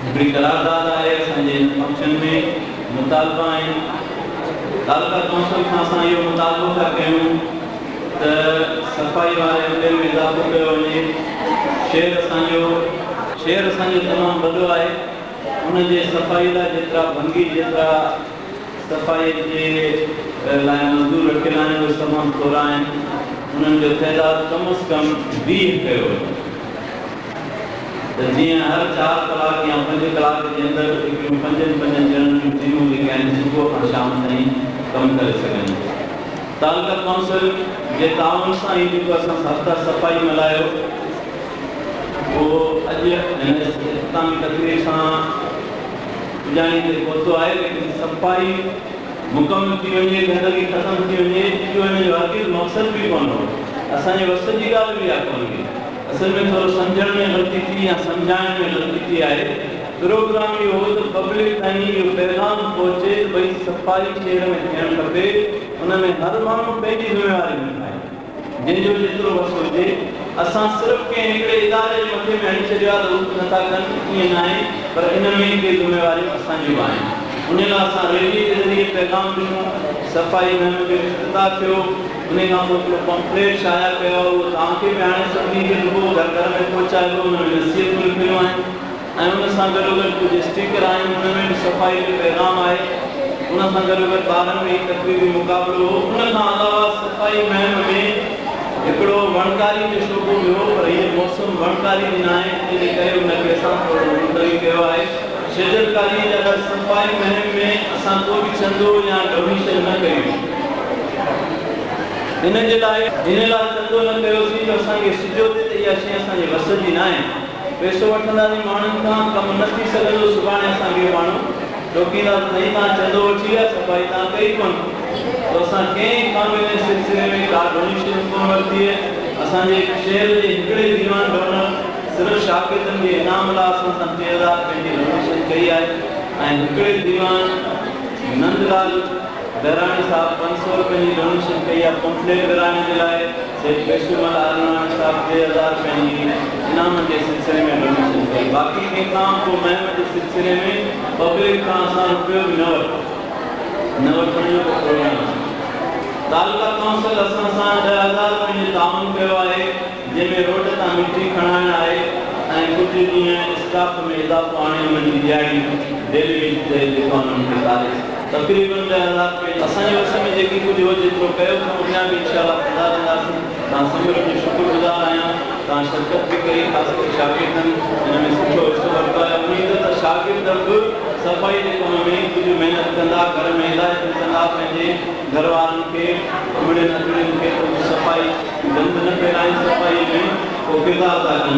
هڪڙي قرارداد آهي، اسان جي هن فنڪشن ۾ مطالبا آهن. تعلقه ڪائونسل کان اسان اهو مطالبو ٿا ڪيون ته صفائي واري عملي ۾ اضافو ڪيو وڃي. شهر اسان جو شهر اسان جو تمام وڏو آهي، ان جي صفائي لاء جيترا ڀنگي جيترا صفائي جي لاء مزدور رکيل آهن اهي تمام ٿورا آهن، انهن جو تعداد ڪم از ڪم 20 ڪيو وڃي ته جيئن هر چار ڪلاڪ يا پنج ڪلاڪ جي اندر هڪڙيون پنجن پنجن ڄڻن جون ٽيمون جيڪي آهن صبح کان شام تائين ڪم ڪري سگهن. تعلقه ڪائونسل جي تعاون سان هي جيڪو اسان هفته صفائي ملهايو اهو اڄ هن اختتامي تقريب سان پڄاڻي تي پهتو آهي، ليڪن صفائي مڪمل ٿي وڃي، گندگي ختم ٿي وڃي، اهو هن جو هرگز مقصد به ڪونه هو. اسان جي وس جي ڳالهه به اها ڪونه هئي. اصل ۾ ٿورو سمجهڻ ۾ غلطي ٿي يا سمجهائڻ ۾ غلطي ٿي آهي. پروگرام اهو هو ته پبلڪ تائين اهو پيغام پهچي ته ڀئي صفائي شهر ۾ ٿيڻ کپي، ان ۾ هر ماڻهو پنهنجي ذميواري نڀائي. جنهن جو جيترو وس هجي. اسان صرف ڪنهن هڪڙي اداري جي مٿي ۾ هڻي ڇڏيو آهي ته هو نٿا ڪن، ائين ناهي، پر ان ۾ ڪي ذميواريون اسان جون به آهن. ان لاء اسان ريلي جي ذريعي پيغام ڏنو، صفائي مهم جو افتتاح ٿيو، ان کان پوء هڪڙو پمفليٽ شايع ڪيو آهي، اهو توهان کي به هاڻي سڀني کي ڏبو، گهر گهر ۾ پهچائبو، ان ۾ نصيحتون لکيلون آهن. ۽ ان سان گڏوگڏ ڪجهه اسٽيڪر آهن ان ۾ به صفائي جو پيغام آهي ان سان گڏوگڏ ٻارن ۾ هي تقريري مقابلو هو ان کان علاوه صفائي مهم ۾ هڪڙو وڻڪاري جو شعبو به هو پر هيء موسم وڻڪاري جي ناهي ان جي ڪري ان کي اسان ٿورو ملتوي ڪيو آهي شجرڪاري جا لاء صفائي مهم ۾ اسان ڪو به چندو يا ڊونيشن نه ڪئي هئي ان جي لاء ان لاء چندو نه ڪيوسين جو اسان کي سجهيو ٿي ته اها شيء اسان جي وس جي ناهي. پئسو وٺنداسين ماڻهن کان، ڪم نه ٿي سگهندو، سڀاڻي اسان کي ماڻهو ٽوڪيندا ته سائين توهان چندو وٺي ويا، صفائي توهان ڪئي ڪونه. ته اسان ڪنهن کان به ان سلسلي ۾ ڪا ڊونيشن ڪونه ورتي آهي. اسان جي شهر جي هڪڙي ديوان ڊونر صرف شاگردن جي انعام لاء اسان سان 3000 رپين جي ڊونيشن ڪئي آهي ۽ هڪڙي ديوان نند لال بهراڻي صاحب 500 رپين جي ڊونيشن ڪئي آهي پمفليٽ ورهائڻ جي لاء. سيٺ پيشومل آرنواڻي صاحب 3000 رپين جي انعامن جي سلسلي ۾ ڊونيشن ڪئي. باقي ڪنهن کان به ڪو مهم جي سلسلي ۾ پبلڪ کان اسان رپيو به نه ورتو. نه وٺڻ جو ڪو پروگرام آهي. تعلقه ڪائونسل اسان سان 10,000 رپين جو تعاون ڪيو آهي جنهن ۾ روڊ تان مٽي کڻائڻ آهي ۽ ڪجهه ڏينهن اسٽاف ۾ اضافو آڻي انهن جي ڏهاڙي ڊيلي ويج تي جيڪو انهن کي تاريخ تقريبن 10,000 رپين اسان جي وس ۾ جيڪي ڪجهه هو جيترو ڪيو اٿم اڃا به انشاء الله ڪندا رهنداسين. توهان سمورن جو شڪر گذار آهيان توهان شرڪت به ڪئي خاص ڪري شاگردن هن ۾ سٺو حصو ورتو آهي اميد ته شاگرد به صفائي جي ڪم ۾ ڪجهه محنت ڪندا گهر ۾ هدايتون ڪندا پنهنجي گهر وارن کي امڙين ادڙين کي ته هو صفائي گند نه ڦهلائين صفائي ۾ ڪو ڪردار ادا ڪن.